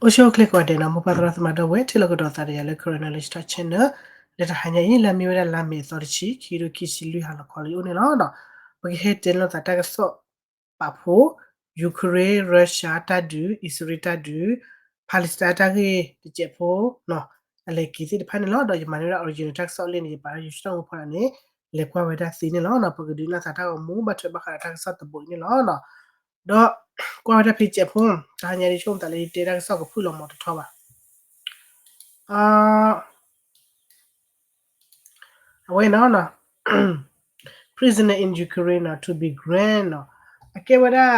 အိၣ်ဆူၣ်အိၣ်ချ့ကိးဂၤဒဲးနီၤ, မိၢ်ပၢ်သရၣ်သမါဒီပုၢ်ဝဲၢ် ထံၣ်လိာ်ကဒီးသးဒီးယၤလၢ Karen Knowledge Talk Channel လၢတဟါညါအံၤ လၢအမ့ၢ်ဝဲဒၣ်လါမ့ၤအသီတဆံ ခံကထိခံဆံလွံၢ် ဟါလီၤခီလီၤအံၤအိၣ်န့ၣ်လီၤ. ပကဟဲတဲလိာ်သးတၢ်ကစီၣ်ပာ်ဖှိၣ် Ukraine Russia တၢ်ဒုး အံၣ်စရ့လးတၢ်ဒုး Palestine တၢ်ဂ့ၢ်တစဲးဖိ အလဲၤက့ၤသ့ၣ်တဖၣ်န့ၣ်လီၤ. ဒီးယမၤန့ၢ်ဝဲဒၣ် original တၢ်ကစီၣ်လၢန့ၣ် ယပာ်လၢ YouTube ဖီလာ်န့ၣ် လဲၤကွၢ်ဝဲဒၣ်သ့န့ၣ်လီၤ. ပကဒုးနၢ်သးတၢ်ဂီၤမူ ဘၣ်ထွဲဘၣ်ဃးဒီးတၢ်ကစီၣ်တဘိအံၤန့ၣ်လီၤ. ဒီးကွၢ်ဝဲဒၣ်ဖဲစဲးဖိ တဟါညါဒ်ဆိကမိၣ်သးလၢယတဲတၢ်ကစီၣ်ကဖုၣ်လီၤမီၤတထီဘၣ်. အဝဲနီၤ Prisoner in Ukraine to be grant နီၤ, အကဲဝဲဒၣ်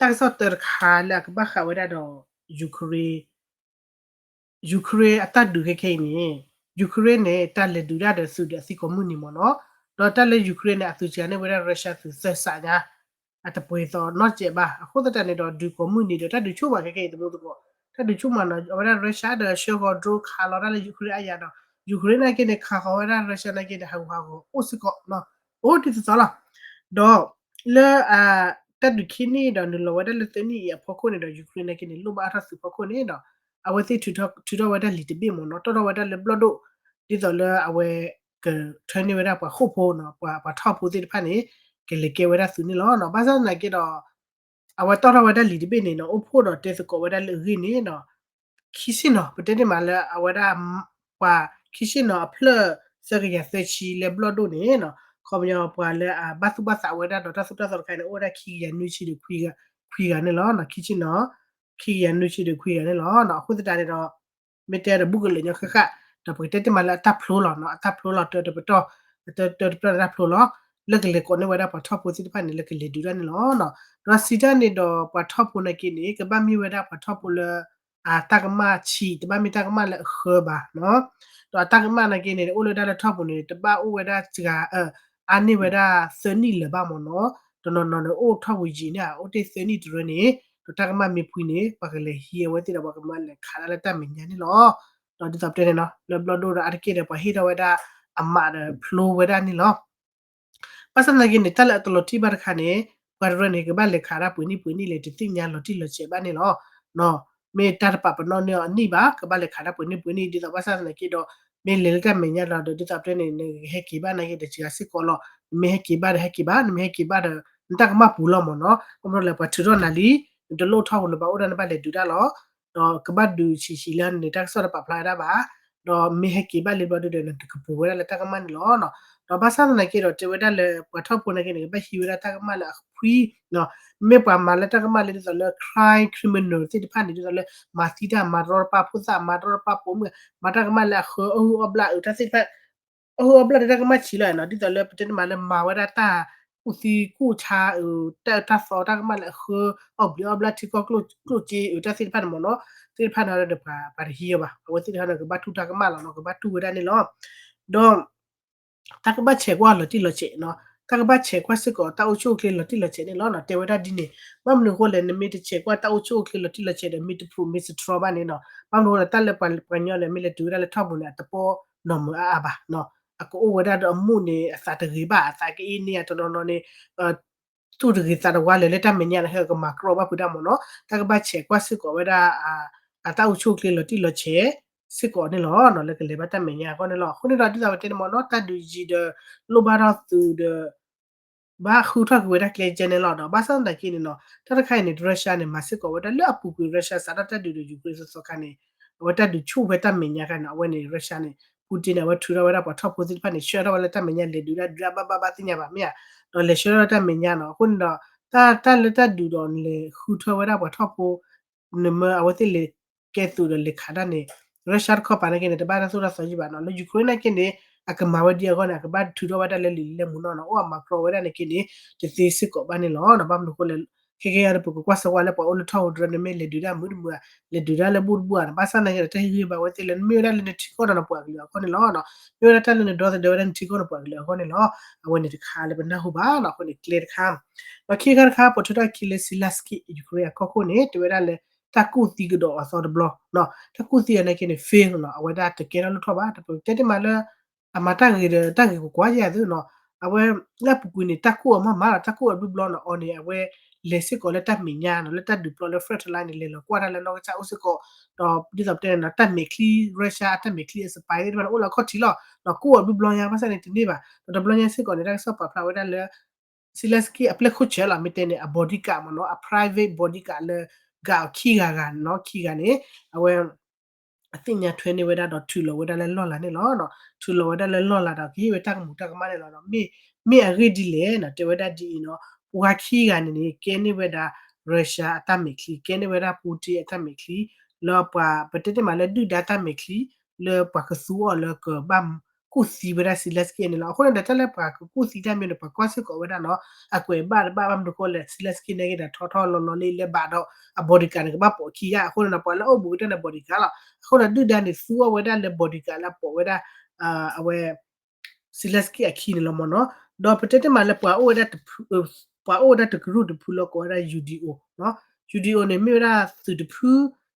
တၢ်ကစီၣ်တၢတခါလၢအကဘၣ်ဃးဝဲဒၣ်ဒီး Ukraine Ukraine အတၢ်ဒုးခဲခဲအံၤန့ၣ် Ukraine န့ၣ် တၢ်လဲၤဒုးတၢ်ဒီးသုးဒီးအသံကိးမုၢ်နံၤမ့ၢ်နီၤ, ဒီးတၢ်လၢ Ukraine န့ၣ် အသုးစှၤန့ၢ်ဝဲဒၣ် Russia သုးသၢစးညါ အတပှဲၤသီနီတစဲးဘၣ်. အဃိသတးန့ၣ်ဒီး ဒုးကိးမုၢ်နံၤဒီး တၢ်ဒုးဆူၣ်မးခဲခဲအံၤ တမူသကိး, တၢ်ဒုးဆူၣ်မးနီၤ, အဝဲဒၣ် Russia ဒီးဆှၢဃီၤ drone ခးလီၤတၢ်လၢ Ukraine အါယၤဒီး Ukraine နာ်က့န့ၣ် ခးဃီၤဝဲဒၣ် Russia နာ်က့န့ၣ် ဟးဂူာ်ဟးဂီၤအိၣ်စ့ၢ်ကီးနီၤ, အိၣ်ဒ်သိးသိးလီၤ. ဒီးလၢအ တၢ်ဒုးခံနံၣ်ဒီးနုာ်လီၤဝဲဒၣ်လၢသၢနံၣ်အံၤအဖီခိၣ်န့ၣ်ဒီး Ukraine နာ်က့န့ၣ် လိၣ်ဘၣ်အါထီၣ်သုးဖီခိၣ်န့ၣ်ဒီး အဝဲသ့ၣ်ထုးထီၣ်ဝဲဒၣ်လံာ်တဘ့ၣ်မ့ၢ်နီၤ, တီၣ်ထီၣ်ဝဲဒၣ်လၢဘျီၣ်ဒိၣ် ဒ်သိးလၢအဝဲကထၢန့ၢ်ဝဲဒၣ်ပှၤဃိၣ်ဖိနီၤ, ပှၤပှၤထီၣ်ဖိသ့ၣ်တဖၣ်န့ၣ် ကလဲၤကဲဝဲဒၣ်သုးန့ၣ်လီၤ. ဘၣ်ဆၣ်သနာ်က့ဒီး အဝဲတီၣ်ထီၣ်ဝဲဒၣ်လံာ်တဘ့ၣ်န့ၣ်နီၤ, အိၣ်ဖှိၣ်ဒီးတဲသကိးဝဲဒၣ်လၢအဂ့ၢ်န့ၣ်နီၤ ခံဆံနီၤ, ပတဲန့ၢ်မးလၢအဝဲဒၣ် ပှၤခံဆံနီၤ အဖျၢၣ်သၢကယၤသၢဆံလၢဘျီၣ်ဒိၣ်န့ၣ်နီၤ, ခီပညီပှၤလၢအဘၣ်သူၣ်ဘၣ်သးဝဲဒၣ်ဒီးတၢ်သိၣ်တၢ်သီတခါန့ၣ် အိၣ်ဝဲဒၣ်ခံကယၤနွံဆံဒီးခွံဂၤန့ၣ်လီၤ. ခံဆံနီၤ ခံကယၤနွံဆံဒီးခွံဂၤန့ၣ်လီၤ. အဃိသတးန့ၣ်ဒီး မ့ၢ်တဲဒီးဘူးကလၢာ်ညီဃၣ်ဃၣ် ဒီးပကတဲတ့ၢ်မးလၢအတၢ်ဖျိလီၤနီၤ, အတၢ်ဖျိလီၤ တၢတပတီၢ် တၢတပတီၢ်တၢ်ဖျိလီၤ လၢကလဲၤကိးန့ၢ်ဝဲဒၣ်ပှၤထီၣ်ဖိသ့ၣ်တဖၣ်န့ၣ် လၢကလဲၤဒုးတၢ်န့ၣ်လီၤ. ဒီးစံးတၢ်န့ၣ်ဒီးပှၤထီၣ်ဖိနာ်က့န့ၣ် ကဘၣ်မ့ၢ်ဝဲဒၣ်ပှၤထီၣ်ဖိလၢ အတၢ်ကမၣ်ဆံး တဘၣ်မ့ၢ်တၢ်ကမၣ်လၢအဃၢဘၣ်နီၤ, ဒီးအတၢ်ကမၣ်နာ်က့န့ၣ် အိၣ်လၢဒၣ်လၢထီၣ်ဖိန့ၣ် တဘၣ်အိၣ်ဝဲဒၣ်စှၤ အါန့ၢ်ဝဲဒၣ်သၢနံၣ်လၢၤဘၣ်မ့ၢ်နီၤ, တနီၤနီၤန့ၣ် အိၣ်ထီၣ်ဝံၤယံာ်န့ၣ် အိၣ်တ့ၢ်သၢနံၣ်တရၢန့ၣ် ဒီးတၢ်ကမၣ်မ့ၢ်ဖှံန့ၣ် ပှၤကလဲၤဟံးအဝဲသ့ၣ်ဒီးပှၤကမၢလဲၤခးဒၣ်လၢတၢ်မဲာ်ညါန့ၣ်လီၤ. ဒီးဒ်သိးပတဲန့ၣ်နီၤ လၢဘျီၣ်ဒိၣ်ဒီးအါတက့ၢ်ဒီးပှၤဟ့ၣ်ထီၣ်ဝဲဒၣ်အမးဒီးဖျိဝဲဒၣ်န့ၣ်လီၤ. ဘၣ်ဆၣ်သနာ်က့န့ၣ် တၢ်လၢအတလီၤတံၢ်ဘၣ်တခါန့ၣ် ပှၤတရၢန့ၣ် ကဘၣ်လဲၤခးဒၣ်ပှဲၤနံၣ်ပှဲၤနံၣ်လဲၣ် တသ့ၣ်ညါလီၤတံၢ်လီၤဆဲးဘၣ်န့ၣ်လီၤ. မ့ၢ်တၢ်တပာ်ပနီၣ်န့ၢ်အီၤအနံၣ်ဘၣ် ကဘၣ်လဲၤခးဒၣ်ပှဲၤနံၣ်ပှဲၤနံၣ် ဒ်သိးဘၣ်ဆၣ်သနာ်က့ဒီး မ့ၢ်လဲၤလၢတၢ်မဲာ်ညါလီၤဒီး ဒ်သိးပတဲန့ၣ် နကဟဲက့ၤဘၣ်နာ်က့ဒီးစှၤစ့ၢ်ကီးလီၤ. နမ့ၢ်ဟဲက့ၤဘၣ်ဒီးဟဲက့ၤဘၣ် နမ့ၢ်ဟဲက့ၤဘၣ်ဒီး နတၢ်ကမၣ်ပူၤလီၤမ့ၢ်နီၤ. ဘၣ်မနုၤလဲၣ် ပှၤထုးထီၣ်နၤလံ နတလိၣ်ထီၣ်ပူၤလၢၤဘၣ် အိၣ်ဒၣ်နဘၣ်လဲၤဒုးတၢ်လီၤ. ဒီးကဘၣ်ဒုးဆံးဆံးလၢနတၢ်ကစီၣ်တပာ်ဖျါဝဲဒၣ်ဘၣ်. ဒီးမ့ၢ်ဟဲက့ၤဘၣ်လံဘျီဒုဒီး နတကပူၤဝဲဒၣ်လၢတၢ်ကမၣ်န့ၣ်လီၤ. ဒီးဘၣ်ဆၣ်သနာ်က့ဒီး တဲဝဲဒၣ်လၢ ပှၤထီၣ်ဖိနာ်က့န့ၣ် ကဘၣ်ဟံးဝဲဒၣ်တၢ်ကမၣ်လၢအဖှံ မ့ၢ်ပှၤမၤလၢတၢ်ကမၣ်လၢဒ်သိးလၢ crime criminal သ့ၣ်တဖၣ်န့ၣ် ဒ်သိးလၢမၤသံတၢ် မၤတရီတပါဖိသၣ် မၤတရီတပါပိာ်မုၣ် မၤတၢ်ကမၣ်လၢအဃၢအဟုၣ်အီၣ်ဘျၣ်အုးတၢ်သ့ၣ်တဖၣ် အဟုၣ်အီၣ်ဘျၣ်ဒီးတၢ်ကမၣ်ဆံးလီၤနီၤ ဒ်သိးလၢပတဲန့ၣ်မးလၢမၤဝဲဒၣ်တၢ်ကူၣ်သံကူၣ်ဆါ တၢ်အၢတၢ်သီတၢ်ကမၣ်လၢအဃၢအီၣ်ဘျံးအီၣ်ဘျၣ်ထံကီၢ်ကျိၣ်စ့အုးတၢ်သ့ၣ်တဖၣ်န့ၣ်မ့ၢ်နီၤ သ့ၣ်တဖၣ်န့ၣ်ဒီးပှၤတဟံးအီၤဘၣ် အဝဲသ့ၣ်တဖၣ်န့ၣ်ကဘၣ်တူၢ်တၢ်ကမၣ်လီၤနီၤ ကဘၣ်တူၢ်ဝဲဒၣ်န့ၣ်လီၤ. ဒီး တၢ်ကဘၣ်ဆဲးကွၢ်လီၤတံၢ်လီၤဆဲးနီၤ တၢ်ကဘၣ်ဆဲးကွၢ်စ့ၢ်ကီးတၢ်အိၣ်ဆူၣ်အိၣ်ချ့လီၤတံၢ်လီၤဆဲးန့ၣ်လီၤနီၤ တဲဝဲဒၣ်ဒ်န့ၣ် ဘၣ်မနုၤအဃိလဲၣ် နမ့ၢ်တဆဲးကွၢ်တၢ်အိၣ်ဆူၣ်အိၣ်ချ့လီၤတံၢ်လီၤဆဲးဒီး မ့ၢ်တဖျိးမ့ၢ်စထြီဘၣ်န့ၣ်နီၤ ဘၣ်မနုၤအဃိလဲၣ် တၢ်လၢပှၤကညီန့ၣ် မ့ၢ်လဲၤတုၤဝဲဒၣ်လၢထီၣ်ပူၤန့ၣ် အတပီၢ်နီၢ်မုာ်အါအါဘၣ်နီၤ အကအိၣ်ဝဲဒၣ်ဒီးအမိၢ်န့ၣ် အသးတဂ့ၤဘၣ် အသးကအ့န့ၢ်အတနီၤနီၤန့ၣ် သူၣ်တဂ့ၤသးတဝါလၢၤလၢတၢ်မဲာ်ညါန့ၣ် ဟဲကမၤကြီဘၣ်ဖုးဒၣ်မ့ၢ်နီၤ တၢ်ကဘၣ်ဆဲးကွၢ်စ့ၢ်ကီးဝဲဒၣ် အတၢ်အိၣ်ဆူၣ်အိၣ်ချ့လီၤတံၢ်လီၤဆဲး စ့ၢ်ကီးန့ၣ်လီၤနီၤ လၢကလဲၤဘၣ်တၢ်မဲာ်ညါအဂီၢ်န့ၣ်လီၤ. အဃိန့ၣ်ဒီးဒ်သိးပတဲန့ၣ်မ့ၢ်နီၤ တၢ်ဒုးယံၤဒီး လိၣ်ဘၣ်ထီၣ်သုးဒီး ဘၣ်ဃုထီၣ်က့ၤဝဲဒၣ်ကျဲကဲန့ၣ်လီၤဒီး ဘၣ်ဆၣ်သနာ်က့န့ၣ်နီၤ တၢ်တခါအံၤန့ၣ် Russia န့ၣ် မၤစ့ၢ်ကီးဝဲဒၣ်လၢအပူၤကွံာ် Russia စးထီၣ်တၢ်ဒုးဒီး Ukraine သီသီခါန့ၣ် အဝဲတၢ်ဒုးဆူၣ်ဖဲတၢ်မဲာ်ညါခါန့ၣ် အဝဲန့ၣ် Russia န့ၣ် Putin န့ၣ် အဝဲထုးထီၣ်ဝဲဒၣ်ပှၤထီၣ်ဖိသ့ၣ်တဖၣ်န့ၣ် ဆှၢထီၣ်ဝဲလၢတၢ်မဲာ်ညါလဲၤဒုးဒၣ်ဒုးဒၣ်ဘၣ်ဘၣ်ဘၣ်သ့ၣ်ညါဘၣ်မ့ၢ်ဧါ ဒီးလဲၤဆှၢထီၣ်တၢ်မဲာ်ညါနီၤ အဃိန့ၣ်ဒီး တၢ်တၢ်လၢတၢ်ဒုးဒီးလဲၤဃုထၢဝဲဒၣ်ပှၤထီၣ်ဖိ နမ့ၢ်အဝဲသ့ၣ်လဲၤကဲသုးဒီးလဲၤခးဒၣ်န့ၣ် Russia တခီပၤနာ်က့န့ၣ် တဘၣ်တၢ်သိၣ်တၢ်သီယံၤဘၣ်နီၤ လၢ Ukraine နာ်က့န့ၣ် အကမၤဝဲဒ်အဂီၢ်န့ၣ် အကဘၣ်ထုးထီၣ်ဝဲဒၣ်လၢလံာ်လဲၢ်မူနီၢ်နီၤ အိၣ်အမၤကြီဝဲဒၣ်နာ်က့န့ၣ် တသ့စ့ၢ်ကီးဘၣ်န့ၣ်လီၤ. ဘၣ်မနုၤအဃိလဲၣ် ခဲကဲယၤဒီးပကကွၢ်စၢၤဝဲလၢပှၤအိၣ်လၢထီၣ်ဟူးတရၢန့ၣ် မ့ၢ်လဲၤဒုးဒၣ်မုာ်တမုာ်ဧါ လဲၤဒုးဒၣ်လၢဘူၣ်တဘူၣ်ဧါ ဘၣ်ဆၣ်နာ်က့ဒီး တၢ်ဟ့ၣ်ဂံၢ်ဘါဝဲသ့ၣ်လၢ နမ့ၢ်ဝဲဒၣ်လၢနထံကီၢ်ဒီးနပှၤကလုာ်အဂီၢ်န့ၣ်လီၤ. မ့ၢ်ဝဲဒၣ်တၢ်လၢနဒီသဒၢဝဲဒၣ်နထံကီၢ်နပှၤကလုာ်အဂီၢ်န့ၣ်လီၤ. အဝဲန့ၣ်တခါလၢပနၢ်ဟူဘၣ်နီၤ အဃိန့ၣ်ကျဲတခါ ဒီးခံခါတခါ ပိာ်ထွဲထီၣ်ခံလၢ Zelensky Ukraine အကီၢ်ခိၣ်န့ၣ် တဲဝဲဒၣ်လၢ တၢ်ကူၣ်သံကဒီးအသီတဘျီ တၢ်ကူၣ်သံအနာ်က့န့ၣ် fail နီၤ အဝဲဒၣ်တကဲထီၣ်လိၣ်ထီၣ်ဘၣ် တပတဲတ့ၢ်မးလၢ အမၤတၢ်ဂ့ၤဒီးတၢ်ဂ့ၤကကွၢ်ယၤသုနီၤ အဝဲလၢအပူၤကွံာ်န့ၣ် တၢ်ကူၣ်အီၤမးမးလီၤ တၢ်ကူၣ်အီၤဘျုးဘျီနီၤ အီၤန့ၣ် အဝဲ လဲၤစ့ၢ်ကီးလၢတၢ်မဲာ်ညါနီၤ လၢတၢ်ဒုးပျီလၢ front line န့ၣ် လဲၤလီၤကွၢ်တၢ်လၢနီၢ်ကစၢ်အိၣ်စ့ၢ်ကီး, ဒီးဒ်သိးပတဲန့ၣ်နီၤ တၢ်မဲာ်ချံ Russia အတၢ်မဲာ်ချံအ supply သ့ၣ်တဖၣ်န့ၣ် အိၣ်လၢအခီၣ်ထံးလီၤ, ဒီးကိၢ်အီၤဘျီဘျီညါ ဘၣ်ဆၣ်န့ၣ်တန့ၢ်ဘၣ်, ဒီးတဘျီညါစ့ၢ်ကီးန့ၣ် တၢ်ကစီၣ်ပာ်ဖျါဝဲဒၣ်လၢ Zelenskyy အပျဲၢ်ခိၣ်ဆၢလီၤ မ့ၢ်တဲန့ၣ် အ bodyguard မ့ၢ်နီၤ အ private bodyguard လၢ guard အီၤခံဂၤဂၤနီၤ ခံဂၤန့ၣ် အဝဲ အသ့ၣ်ညါထွဲန့ၢ်ဝဲဒၣ်ဒီးထုးလီၤဝဲဒၣ်လၢလီၢ်လၤန့ၣ်လီၤ. ထုးလီၤဝဲဒၣ်လၢလီၢ်လၤဒီးကဟ့ၣ်ဝဲတၢ်ကမူၤတၢ်ကမၣ်န့ၣ်လီၤ. မ့ၢ်အဂ့ၢ်ဒ်လဲၣ်နီၤ တဲဝဲဒၣ်ဒ်အံၤနီၤ ပှၤခံဂၤန့ၣ်န့ၣ် ကဲန့ၢ်ဝဲဒၣ် Russia အတၢ်မဲာ်ချံ ကဲန့ၢ်ဝဲဒၣ် Putin အတၢ်မဲာ်ချံ လၢပှၤ ပတဲတ့ၢ်မးလၢဒုၣ်ဒါတၢ်မဲာ်ချံ လၢပှၤကသူအီၤလၢကဘၣ်ကူၣ်သံဝဲဒၣ် Zelenskyy န့ၣ်လီၤ. အဃိန့ၣ်ဒီး တၢ်လၢပှၤကကူၣ်သံတၢ်မ့ၢ်န့ၣ် ပှၤကွၢ်စ့ၢ်ကီးဝဲဒၣ်နီၤ အကွဲးဘၣ်တဘၣ်ဘၣ်မနုၤဃိလဲၣ် Zelenskyy န့ၣ်က့ဒီးထီထီလီၤလီၤလံလၢဘၣ်ဒီး အ bodyguard န့ၣ် ကဘၣ်ပိာ်ခံဂၤ အဃိန့ၣ်ဒီး ပှၤလၢအအိၣ်ဘူးကတၢၢ်န့ၣ် bodyguard လီၤ. အဃိန့ၣ် ဒုၣ်ဒါန့ၣ် သူအီၤဝဲဒၣ်လၢ bodyguard လၢအပိာ်ဝဲဒၣ် အဝဲ Zelenskyy အခံန့ၣ်လီၤမ့ၢ်နီၤ. ဒီးပတဲတ့ၢ်မးလၢပှၤအိၣ်ဝဲဒၣ်တဖု ပှၤအိၣ်ဝဲဒၣ်တကရူၢ်တဖုလၢကိးဝဲဒၣ် ယူဒံအိၣ် ယူဒံအိၣ်န့ၣ် မ့ၢ်ဝဲဒၣ်သုးတဖု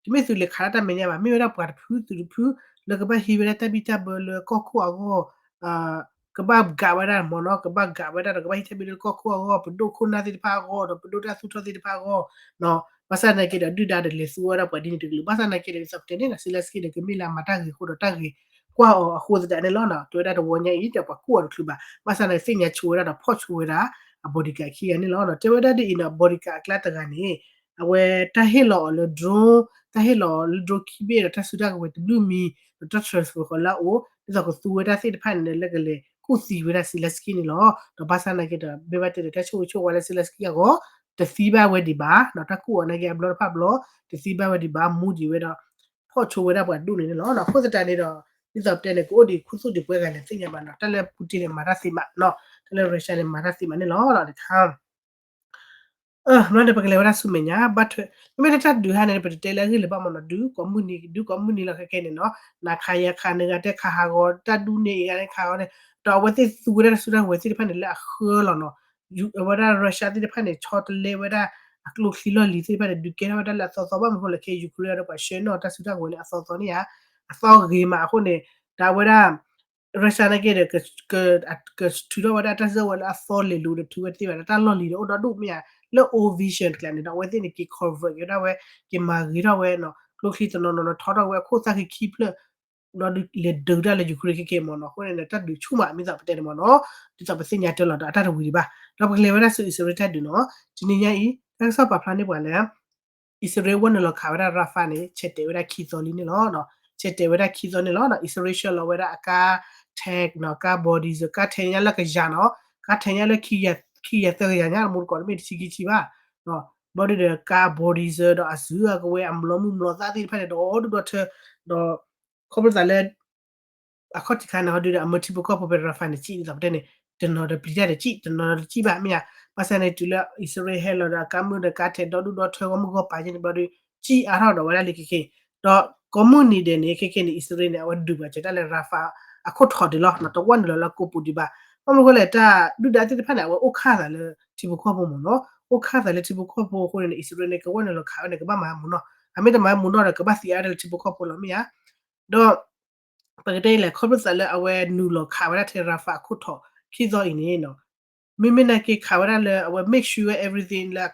တမ့ၢ်သုးလဲၤခးတၢ်မဲာ်ညါဘၣ် မ့ၢ်ဝဲဒၣ်ပှၤတဖုသုးတဖု လၢကဘၣ်ဟံးဝဲဒၣ်တၢ်ဘံၣ်တၢ်ဘၢလၢကီၢ်ခိၣ်အဂီၢ် ကဘၣ် guard ဝဲဒၣ်မ့ၢ်နီၤ ကဘၣ် guard ဝဲဒၣ်ဒီးကဘၣ်ဟံးတၢ်ဘံၣ်လၢကီၢ်ခိၣ်အဂီၢ် ပဒိၣ်ခိၣ်နၢ်သ့ၣ်တဖၣ်အဂီၢ် ဒီးပဒိၣ်တၢ်သူၣ်ထီၣ်သ့ၣ်တဖၣ်အဂီၢ် ဘၣ်ဆၣ်သနာ်က့ဒီး ဒုၣ်ဒါဒီးလဲၤသူဝဲဒၣ်ပှၤဒ်န့ၣ်တကလုာ် ဘၣ်ဆၣ်သနာ်က့ဒီး ဒ်သိးပတဲန့ၣ်နီၤ Zelenskyy န့ၣ် ကမ့ၢ်လၢအမၤတၢ်ဂ့ၤအဃိဒီးတၢ်ဂ့ၤကွၢ်အီၤအဃိသတးန့ၣ်လီၤ. တဲဝဲဒၣ်တဝီညါအံၤ ဒီးပှၤကူၣ်အီၤတချုးဘၣ် ဘၣ်ဆၣ်သနာ်က့သ့ၣ်ညါဆိဝဲဒၣ်ဒီးဖီၣ်ဆိဝဲဒၣ် အ bodyguard ခံဂၤန့ၣ်လီၤ. တဲဝဲဒၣ်ဒ်အံၤနီၤ bodyguard အကျါတဂၤန့ၣ် အဝဲတၢ်ဟ့ၣ်လီၤအီၤလၢ drone တၢ်ဟ့ၣ်လီၤအီၤလၢ drone ခံဘ့ၣ်ဒီးတၢ်စုတၢ်ကဝဲၤတဘျုးမံၤ ဒီးတၢ် transfer ဃီလၢအအိၣ် ဒ်သိးကသူဝဲဒၣ်သ့ၣ်တဖၣ်န့ၣ် လၢကလဲၤကူၣ်သံဝဲဒၣ် Zelenskyy န့ၣ်လီၤ. ဒီးဘၣ်ဆၣ်သနာ်က့ဒီး မ့ၢ်ဘၣ်တဲဒီးတၢ်ဆိၣ်ဂ့ၤဆိၣ်ဝါလၢ Zelenskyy အဂီၢ် တသံဘၣ်ဝဲဒံးဘၣ် ဒီးတၢ်ကူၣ်အီၤသနာ်က့အဘျီတဖၣ်ဘျီ တသံဘၣ်ဝဲဒံးဘၣ် မူဒံးဝဲဒီး ဖီၣ်ဆိဝဲဒၣ်ပှၤဒိၣ်န့ၣ်န့ၣ်လီၤ. အဃိသတးန့ၣ်ဒီး ဒ်သိးပတဲန့ၣ် ကအိၣ်ဒံးခူသူၣ်ဒံးပှဲၤဂၤန့ၣ် သ့ၣ်ညါဘၣ်နီၤ တၢ်လၢ Putin န့ၣ် မၤတၢ်သ့မးနီၤ တၢ်လၢ Russia န့ၣ် မၤတၢ်သ့မးန့ၣ်လီၤ. တခါ မ့ၢ်ဒီးပကလဲၤဝဲဒၣ်ဆူမဲာ်ညါ ဘၣ်ထွဲ မ့မ့ၢ်လၢတၢ်ဒုးဟါန့ၣ် ပတတဲလၢအဂ့ၢ်လၢၤဘၣ်မ့ၢ်နီၤ ဒုးကိးမုၢ်နံၤ ဒုးကိးမုၢ်နံၤလီၤခဲကဲန့ၣ်နီၤ နၤခးယၤခး နဂၤတဲခးဟးဂီၤ တၢ်ဒူၣ်န့ၢ်အံၤဂၤန့ၣ်ခးဂီၤန့ၣ် ဒီးအဝဲသ့ၣ်သူဝဲဒၣ်တၢ်စုတၢ်ကဝဲၤသ့ၣ်တဖၣ်န့ၣ်လၢအဃၢလီၤနီၤ အဝဲဒၣ် Russia သ့ၣ်တဖၣ်န့ၣ် ဆီတလဲဝဲဒၣ် အကျိချံလီၢ်လံၤသ့ၣ်တဖၣ်န့ၣ် ဒုးကဲထီၣ်ဝဲဒၣ်လၢအသီသီ ဘၣ်မနုၤဃိလဲၣ်ခဲ Ukraine ဒီးပှၤဆှၢနီၣ်တၢ်စုတၢ်ကဝဲၤန့ၣ် အသီသီန့ၣ်ဧါ အသီဂ့ၤမးအဃိန့ၣ် ဒီးအဝဲဒၣ် Russia နာ်က့ဒီး ကထုးထီၣ်ဝဲဒၣ်တၢ်စၢၢ်ဝဲလၢအသီလဲၤလိၤဒီးထုးဝဲတသ့ဘၣ်ဒီး တၢ်လီၢ်လံၤဒီးအိၣ်ဒီဒူၣ်မ့ၢ်ဧါ လၢ Old Vision တကျါန့ၣ်ဒီး အဝဲသ့ၣ်န့ၣ် က့ၤ convert က့ၤဒၣ်ဝဲ က့ၤမၤဂ့ၤထီၣ်ဝဲနီၤ ကျိချံတနီၤနီၤန့ၣ် ထီထီၣ်ဝဲအခိၣ်သၣ်ဃံခံဖျၢၣ် ဒီးဒုးလဲၤဒုးတၢ်လၢ Ukraine ခဲကဲမ့ၢ်နီၤ အဃိန့ၣ် တၢ်ဒုးဆူၣ်မးမ့ၢ်သးပတဲန့ၣ်မ့ၢ်နီၤ ဒ်သိးပသ့ၣ်ညါတၢ်လီၤဒီးအတၢ်တဝံၤဒံးဘၣ် ဒီးပကလဲၤဝဲဒၣ်ဆူအံၣ်စရ့လးတၢ်ဒုးနီၤ တနံၤညါအံၤ တၢ်ကစီၣ်ပာ်ဖျါန့ၢ်ပှၤလၢ အံၣ်စရ့လးဝဲနုာ်လီၤခးဝဲဒၣ် Rafah န့ၣ် ဆဲးတဲာ်ဝဲဒၣ်ခံသီလံန့ၣ်လီၤ. ဆဲးတဲာ်ဝဲဒၣ်ခံသီန့ၣ်လီၤ. အံၣ်စရ့လးဆှၢလီၤဝဲဒၣ်အကါ tank နီၤ ကါ bulldozer ကါ tank ညါလၢကယၤနီၤ ကါ tank ညါလၢ ခံကယၤသၢကယၤညါ မူတကိးတမ့ၢ်တဆံခံဆံဘၣ် ဘျီဒုဒီးကါ bulldozer ဒီးအစုအကဝဲၤ အမျိာ်မုၢ်မျိာ်သၣ်သ့ၣ်တဖၣ်န့ၣ် ဒီးဒူၣ်ဒီထၢ ဒီး ခီဖျိသးလၢ အခီၣ်ထံးခါန့ၣ် ဟီဒုဒီး အမၢထံဖိကီၢ်ဖိဖဲ Rafah န့ၣ် စံၣ်ဒ်သိးပတဲန့ၣ် တနီၤဒီးပျံၤတၢ်ဒီးစံၣ် တနီၤဒီးတစံၣ်ဘၣ်မ့ၢ်ဧါ. ဘၣ်ဆၣ်န့ၣ် တုၤလၢအံၣ်စရ့လးဟဲလီၤဒီးအကါမုၢ်ဒီးကါ tank ဒီဒူၣ်ဒီထၢဂီၢ်မုၢ်ဂီၢ်ပၤက့န့ၣ် ဘျီဒု စံၣ်အါထီၣ်ဒီးဝဲဒၣ်လံခဲက့ ဒီးကိးမုၢ်နံၤဒဲးန့ၣ် ခဲကဲန့ၣ် အံၣ်စရ့လးန့ၣ် အဝဲဒုးပှၤစၢၤတၢ်လၢ Rafah အခိၣ်ထီးဒံးလီၤ. တဝဲနုာ်လီၤလၢကိးပူၤဒံးဘၣ်. ဘၣ်မနုၤဃိလဲၣ် တၢ်ဒုၣ်ဒါသ့ၣ်တဖၣ်န့ၣ် အဝဲအိၣ်ခၣ်သးလၢထံဖိကီၢ်ဖိမ့ၢ်နီၤ အိၣ်ခၣ်သးလၢထံဖိကီၢ်ဖိအဃိန့ၣ် အံၣ်စရ့လးန့ၣ် ကဝဲနုာ်လီၤခးဝဲန့ၣ် ကဘၣ်မၤမူနီၢ် အမ့ၢ်တမၤမူနီၢ်ဒီး ကဘၣ်သံအါဒၣ်လၢထံဖိကီၢ်ဖိလီၤမ့ၢ်ဧါ. ဒီး ပကတဲအံၤလဲၣ် ခီဖျိသးလၢအဝဲနုာ်လီၤခးဝဲဒၣ်ထဲ Rafah အခိၣ်ထီး ခံသီအံၤန့ၣ်နီၤ မ့မ့ၢ်နာ်က့ခးဝဲဒၣ်လၢအဝဲ make sure everything လၢ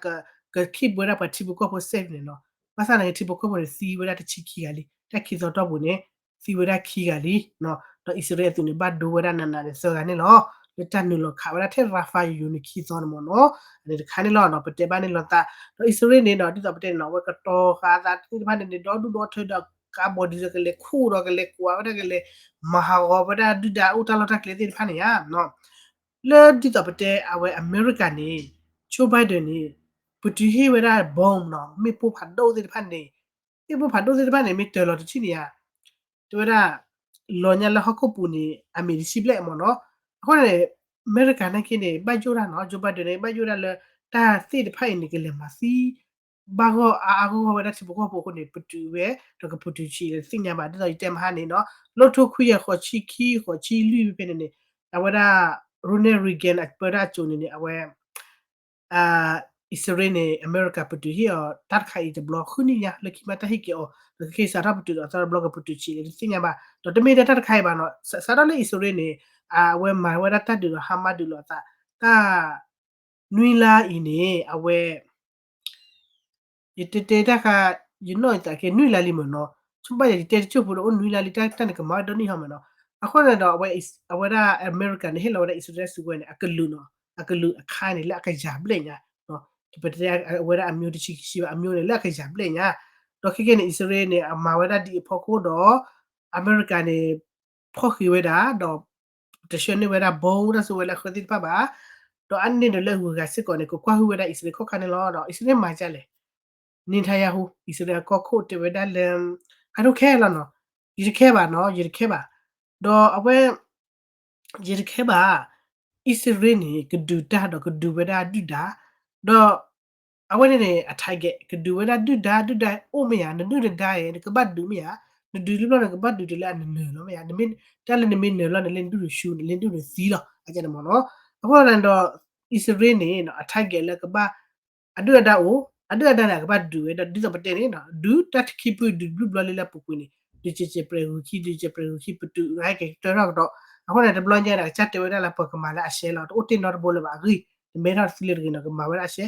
က keep ဝဲဒၣ်ပှၤထံဖိကီၢ်ဖိ safe န့ၣ်နီၤ ဘၣ်ဆၣ်နာ်က့ထံဖိကီၢ်ဖိန့ၣ် သံဝဲဒၣ်တဆံခံဂၤလံ တၢ်ခံသီတီၢ်ပူၤန့ၣ် သံဝဲဒၣ်ခံဂၤလံ ဒီးအံၣ်စရ့လးအသုးန့ၣ် ဘၣ်ဒိဝဲဒၣ်နးနးန့ၣ်သၢဂၤန့ၣ်လီၤ. လၢတၢ်နုာ်လီၤခးဝဲဒၣ်ထဲ Rafah ယိၤန့ၣ်ခံသီန့ၣ်မ့ၢ်နီၤ အန့ၣ်တခါန့ၣ်လီၤ ပတဲဘၣ်န့ၣ်လီၤသး ဒီးအံၣ်စရ့လးန့ၣ်ဒီး ဒ်သိးပတဲန့ၣ်နီၤ အဝဲကတီၤဃာ်အသးသ့ၣ်တဖၣ်န့ၣ်န့ၣ် ဒီဒူၣ်ဒီထၢဒီးကါ bulldozer ကလဲၤခူၣ်ဒီးကလဲၤကွၢ်ဝဲဒၣ်ကလဲၤ မၤဟးဂီၤဝဲဒၣ်ဒုၣ်ဒါအိၣ်တၢ်လီၢ်တၢ်ကျဲသ့ၣ်တဖၣ်န့ၣ်ဧါ လၢဒ်သိးပတဲအဝဲအမဲရကၤန့ၣ် Joe Biden န့ၣ် ပတုာ်ဟ့ၣ်ဝဲဒၣ် bomb နီၤ မ့ၣ်ပိၢ်ဖးဒိၣ်သ့ၣ်တဖၣ်န့ၣ် မ့ၣ်ပိၢ်ဖးဒိၣ်သ့ၣ်တဖၣ်န့ၣ် မ့ၢ်တၢၤလီၤတထံၣ်န့ၣ်ဧါ တဲဝဲဒၣ် လီၤညါလၢဟီၣ်ခိၣ်ပူၤန့ၣ် အမ့ၢ်တဆံဘျဲၣ်မ့ၢ်နီၤ အဃိန့ၣ် အမဲရကၤနာ်က့န့ၣ် ဘၣ်ယိၣ်တၢ်နီၤ Joe Biden န့ၣ် ဘၣ်ယိၣ်တၢ်လၢ တၢ်သ့ၣ်တဖၣ်အံၤန့ၣ် ကလဲၤမၤသံ ဘၣ်ဂီၢ်အါအါဂီၢ်ဂီၢ်ဝဲဒၣ်ထံဖိကီၢ်ဖိအဃိန့ၣ် ပတုာ်ဝဲ ဒီးကပတုာ်ဆံးလၢတသ့ၣ်ညါဘၣ် ဒ်သိးယတဲမဟါန့ၣ်နီၤ လီၢ်ထူခွံယၤဃိးဆံခံ ဃိးဆံလွံၢ်ဖဲဖဲန့ၣ်န့ၣ် အဝဲဒၣ် Ronald Reagan အပၢတၢ်အစိၤန့ၣ်န့ၣ် အဝဲ အံၣ်စရ့လးန့ၣ် အမဲရကၤပတုာ်ဟ့ၣ်အီၤ တၢ်တခါအံၤတဘျီ ဃုနံၣ်ညါ လၢခံမးတၢ်ဟ့ၣ်က့ၤအီၤ ဒီးကက့ၤစးထီၣ်ပတုာ်ဒီးအသီတဘျီကပတုာ်ဆံးလၢတသ့ၣ်ညါဘၣ် ဒီးတမ့ၢ်ထဲတၢ်တခါအံၤဘၣ်နီၤ စးထီၣ်လၢအံၣ်စရ့လးန့ၣ် အဝဲမၤဝဲဒၣ်တၢ်ဒုးဒီး Hamas ဒုးလိာ်အသး တၢ် နွံလါအံၤန့ၣ် အဝဲ ယတဲတဲတၢ်ခါ, ယနီၢ်ယသးကဲနွံလါလံမ့ၢ်နီၤ, ဆိဘၣ်ယၤယတဲတစိၢ်ဖိဒီးအိၣ်နွံလါလံ တၢ်တၢ်န့ၣ်ကမၤဝဲဒီနံၣ်ဟီမ့ၢ်နီၤ, အဃိန့ၣ်ဒီး အဝဲဒၣ်အမဲရကၤန့ၣ် ဟ့ၣ်လီၤဝဲဒၣ်အံၣ်စရ့လးစုကဝဲၤန့ၣ် အကလုာ်နီၤ, အကလုာ်အခါန့ၣ် လၢအကယၤဘျဲၣ်ညါ, ပတဲအဝဲဒၣ်အမျိုးတဆံခံဆံဘၣ် အမျိုးန့ၣ် လၢအကယၤဘျဲၣ်ညါ, ဒီးခဲကဲန့ၣ် အံၣ်စရ့လးန့ၣ် အမၤဝဲဒၣ်ဒ်အံၤအဖီခိၣ်ဒီး အမဲရကၤန့ၣ် ဖီၣ်ဃံးဝဲဒၣ် ဒီး တဆှၢန့ၢ်ဝဲဒၣ် bomb တၢ်စုကဝဲၤလၢအဃၢသ့ၣ်တဖၣ်ဘၣ်, ဒီးအန့ၣ်ဒီးလၢအဂုၤအဂၤစ့ၢ်ကီးန့ၣ် ကကွၢ်ဟုၣ်ဝဲဒၣ်အံၣ်စရ့လးခီၣ်ခါန့ၣ်လီၤ. ဒီးအံၣ်စရ့လးမၤဒ်လဲၣ်, နံထါယၤဟူ အံၣ်စရ့လးအကီၢ်ခိၣ်တဲဝဲဒၣ်လၢ I don't care လီၤနီၤ, ယတခဲဘၣ်နီၤ, ယတခဲဘၣ်, ဒီးအဝဲ ယတခဲဘၣ်, အံၣ်စရ့လးန့ၣ် ကဒုးတၢ်ဒီးကဒုးဝဲဒၣ်ဒုၣ်ဒါ, ဒီး အဝဲန့ၣ်န့ၣ် အ target ကဒုးဝဲဒၣ်ဒုၣ်ဒါ, ဒုၣ်ဒါအိၣ်မ့ၢ်ဧါ, နဒုၣ်နဒါအံၤ နကဘၣ်ဒုးမ့ၢ်ဧါ, နဒုးလံဘျီန့ၣ် ကဘၣ်ဒုးတုၤလၢအနနၢၤလီၤမ့ၢ်ဧါ, တၢ်လၢနမ့ၢ်နၢၤလီၤန့ၣ် လၢနဒုၣ်နဆူန့ၣ် လၢနဒုၣ်နသံလီၤ အကဲန့ၣ်မ့ၢ်နီၤ, အဃိန့ၣ်ဒီး အံၣ်စရ့လးန့ၣ် အ target လၢကဘၣ် အဒုၣ်အဒါအိၣ်, အဒုၣ်အဒါန့ၣ် အကဘၣ်ဒုးဝဲဒီး ဒ်သိးပတဲန့ၣ် ဒုးတၢ်ခံဖုဒုးဘျုးဘျီလံလၢပူၤကွံာ်န့ၣ် ဒုးစဲးစဲးပြဲးဂုာ်ခံ ဒုးစဲးပြဲးဂုာ်ခံ ပတုာ်ဟဲက့ၤကတၢၢ်ထီၣ်ကဒီး, အဃိန့ၣ် တဘျီညါဒီး ကစၢ်တဲဝဲဒၣ်လၢပှၤကမၤလၢအရှဲလီၤ တအိၣ်တ့ၢ်နီတဘိလၢၤဘၣ်အဂ့ၢ်, တမ့ၢ်ထီၣ်တသ့လၢတဂ့ၤနီၤ ကမၤဝဲဒၣ်အရှဲ,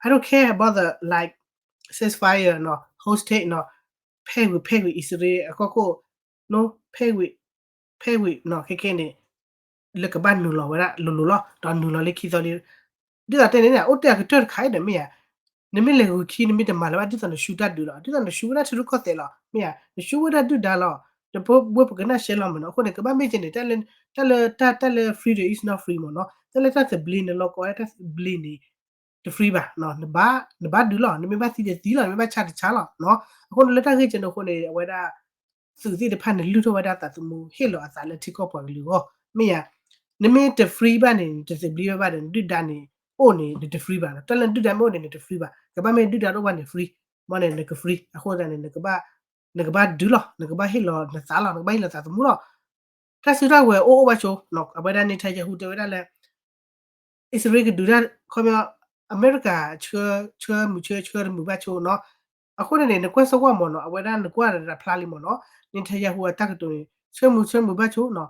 I don't care about the like ceasefire နီၤ hostage နီၤ, ဖဲဝံၤဖဲဝံၤ အံၣ်စရ့လးအကီၢ်ခိၣ် ဖဲဝံၤ ဖဲဝံၤနီၤ ခဲခဲန့ၣ် လၢကဘၣ်နုာ်လီၤဝဲဒၣ်လိၤလိၤလီၤ ဒီးနုာ်လီၤလၢခံသီလံ, ဒ်သိးတဲန့ၣ် အိၣ်တ့ၢ်အကတၢၢ်တခါအံၤဒီးမ့ၢ်ဧါ, နမ့ၢ်လဲၤဂုာ်ခံ နမ့ၢ်တမၤလၢၤဘၣ်ဒ်သိးနဆူတၢ်ဒုးလီၤ, ဒ်သိးနဆူဝဲဒၣ်ထံရူၢ်ကီၢ်သဲးလီၤ မ့ၢ်ဧါ, နဆူဝဲဒၣ်ဒုၣ်ဒါလီၤ, တပဝဲပကနၣ်ရှဲလီၤမ့ၢ်နီၤ, အဃိန့ၣ် ကဘၣ်မ့ၢ်ကဲန့ၣ် တၢ်လၢ တၢ်လၢ တၢ်လၢ free ဒီး is not free မ့ၢ်နီၤ, တၢ်လၢတၢ်သဘျ့ နလီၤကီဝဲဒၣ်တၢ်သဘျ့န့ၣ် တ free ဘၣ်, နဘၣ်ဒုးလီၤ, နမ့ၢ်ဘၣ်သံဒီးသံလီၤ, နမ့ၢ်ဘၣ်ဆါဒီးဆါလီၤ, အဃိန့ၣ်လၢတၢ်ဂ့ၢ်ကဲန့ၣ်အဃိန့ၣ် အဝဲဒၣ် သုးသ့ၣ်တဖၣ်န့ၣ် လုၢ်ထီၣ်ဝဲဒၣ်သးသမူ ဟ့ၣ်လီၤအသးလၢထံကီၢ်ပှၤကလုာ်အဂီၢ်, မ့ၢ်ဧါ, နမ့ၢ်တ free ဘၣ်န့ၣ် နတသဘျ့ဝဲဘၣ်ဒီး နဒုၣ်ဒါန့ၣ် အိၣ်န့ၣ် နတ free ဘၣ်နီၤ, တၢ်လၢနဒုၣ်ဒါမ့ၢ်အိၣ်န့ၣ် နတ free ဘၣ်, ကဘၣ်မ့ၢ်ဒုၣ်ဒါတအိၣ်ဘၣ်န့ၣ် free, မ့ၢ်န့ၣ် နက free, အဃိသတးန့ၣ် နကဘၣ်ဒုးလီၤ, နကဘၣ်ဟ့ၣ်လီၤနသးလီၤ, နကဘၣ်ဟ့ၣ်လီၤသးသမူလီၤ, တၢ်စုတၢ်ဝဲၤအိၣ်အိၣ်ဘၣ်ဆိ, အဝဲဒၣ် Netanyahu တဲဝဲဒၣ်လၢ အံၣ်စရ့လးကဒုးတၢ် ခီပညီ အမဲရကၤ ဆှၢမုၢ်ဆှၢဆှၢတမုာ်ဘၣ်ဆိနီၤ, အဃိန့ၣ်န့ၣ် နကွၢ်စ့ၢ်ကီးမ့ၢ်နီၤ, အဝဲဒၣ်နကွၢ်ဒီးဖျါလံမ့ၢ်နီၤ, Netanyahu အတၢ်ကတိၤန့ၣ် ဆှၢမုၢ်ဆှၢမုၢ်ဘၣ်ဆိနီၤ,